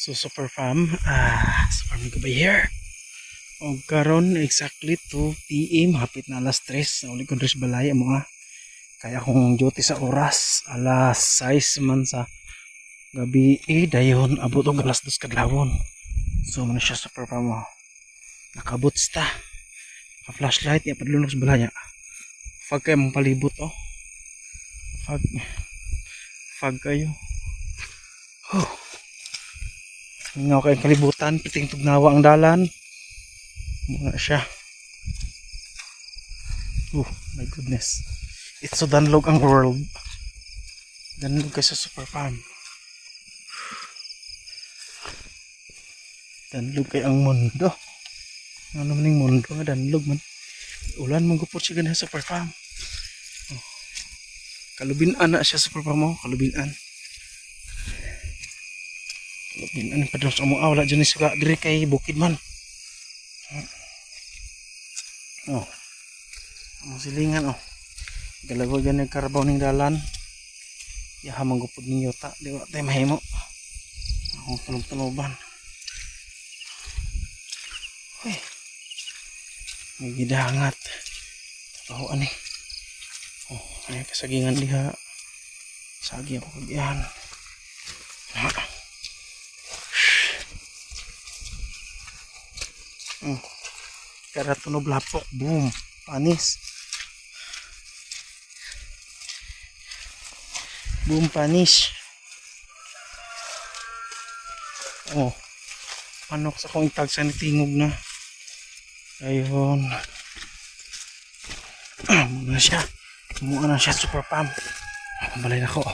So super fam, super fam ba here. Og karon exactly 2 PM, hapit na alas 3, nauli ko diri sa balay amo ah. Kaya akong duty sa oras, alas 6 man sa gabi eh, dayon abot og alas 2 kadlawon. So man siya, super fam, oh. Nakaboots ta. Ka flashlight niya padulong sa balay niya. Fog kayo mong palibot, oh. Fog. Fog kayo. Oh. Mingaw kayong kalibutan, piting tugnawa ang dalan. Muna siya. Oh, my goodness. It's so danlog ang world. Danlog kayo sa super farm. Danlog kay ang mundo. Ano man yung mundo nga danlog man. Ulan man gupot siya ganyan, super farm. Oh. Kalubinan na siya, super farm, oh. Kalubinan. Kalubinan pa sa amo. Ah, wala dyan sila diri kay bukid man. Oh. Ang silingan, oh. Galago dyan yung karabaw ning dalan. Yaha manggupod ning yuta. Di wa tayo mahimo. Akong tunog-tunoban. Uy. May gidangat. Trabaho ani. Oh, ay kasagingan diha. Sagi ako kagyan. Ha. Kada tunog lapok, boom, panis. Boom, panis. Oh. Manok sa kong itag sa tingog na. Ayun. Muna siya. Muna na siya, super pam. Balay na ko.